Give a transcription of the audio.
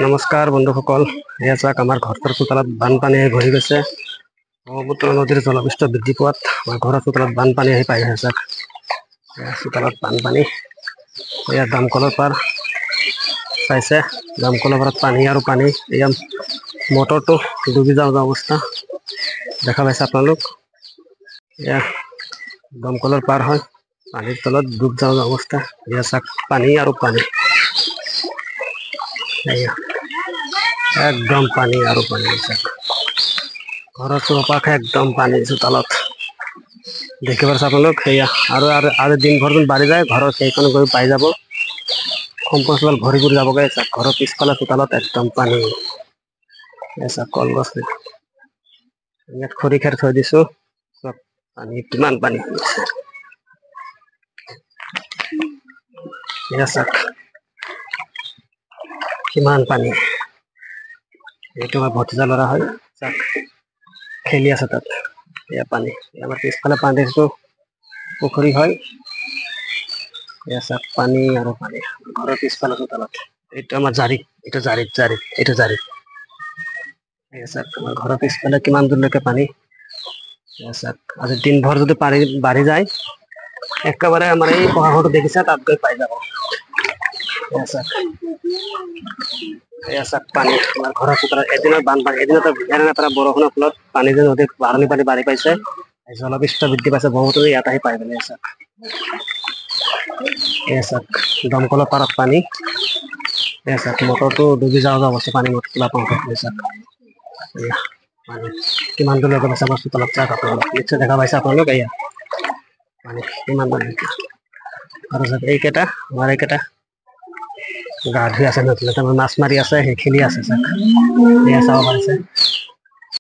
নমস্কাৰ বন্ধুসকল, এয়া চাওক আমাৰ ঘৰটোৰ চোতালত বানপানী আহি ভৰি গৈছে। ব্ৰহ্মপুত্ৰ নদীৰ জলপৃষ্ঠ বৃদ্ধি পোৱাত আমাৰ ঘৰৰ চোতালত বানপানী আহি পাই গৈছে। চাওক, এয়া চোতালত বানপানী। এয়া দমকলৰ পাৰ চাইছে, দমকলৰ পাৰত পানী আৰু পানী। এয়া মটৰটো ডুবি যাওঁ যাওঁ অৱস্থা দেখা পাইছে আপোনালোক। এয়া দমকলৰ পাৰ হয়, পানীৰ তলত ডুব যাওঁ যাওঁ অৱস্থা। এয়া চাওক, পানী আৰু পানী, এয়া একদম পানী আৰু পানী। চাওক, ঘৰৰ চৌপাশে একদম পানী চোতালত দেখিব পাৰিছে আপোনালোক। সেয়া আৰু আৰু আৰু দিনভৰ যোন বাঢ়ি যায়, ঘৰৰ সেইখন গৈ পাই যাব, সম্পূৰ্ণ চোতাল ভৰি পৰি যাবগৈ। চাওক, ঘৰৰ পিছফালে চোতালত একদম পানী। এয়া চাওক, কলগছ ইয়াত খৰি খেৰ থৈ দিছো। চব পানী, কিমান পানী হৈ গৈছে। এয়া চাওক, কিমান পানী। এইটো আমাৰ ভতিজা ল'ৰা হয়, চাওক খেলি আছে তাত। এয়া পানী, আমাৰ পিছফালে পানীটো পুখুৰী হয়। এয়া চাওক, পানী আৰু পানী ঘৰৰ পিছফালে চোতালত। এইটো আমাৰ জাৰি, এইটো জাৰিত, জাৰিত, এইটো জাৰিত। এয়া চাওক, আমাৰ ঘৰৰ পিছফালে কিমান দূৰলৈকে পানী। এয়া চাওক, আজি দিনভৰ যদি পানী বাঢ়ি যায়, একেবাৰে আমাৰ এই পকা ঘৰটো দেখিছে, তাত গৈ পাই যাব। এয়া চাওক, এয়া চাওক পানী আমাৰ ঘৰৰ চোতালত। এদিনৰ বানপানী, এদিনতে নেৰানেপেৰা বৰষুণৰ ফলত পানী যেন নদীত বাঢ়নি পানী বাঢ়ি পাইছে, জলপৃষ্ঠ বৃদ্ধি পাইছে ব্ৰহ্মপুত্ৰ, ইয়াত আহি পাই গ'লে। এয়া চাওক, এয়া চাওক, দমকলৰ পাৰত পানী। এয়া চাওক, মটৰটো ডুবি যাওঁ যাওঁ অৱস্থা, পানী মটৰ তোলা পাওঁতে। এয়া চাওক, এয়া পানী কিমান দূৰলৈকে পাইছে আমাৰ চোতালত। চাওক আপোনালোক নিশ্চয় দেখা পাইছে আপোনালোক। এয়া পানী কিমান দূৰলৈকে। আৰু চাওক, এইকেইটা আমাৰ এইকেইটা গা ধুই আছে নদীত, মাছ মাৰি আছে, সেই খেলি আছে। চাওক, এয়া চাব পাৰিছে।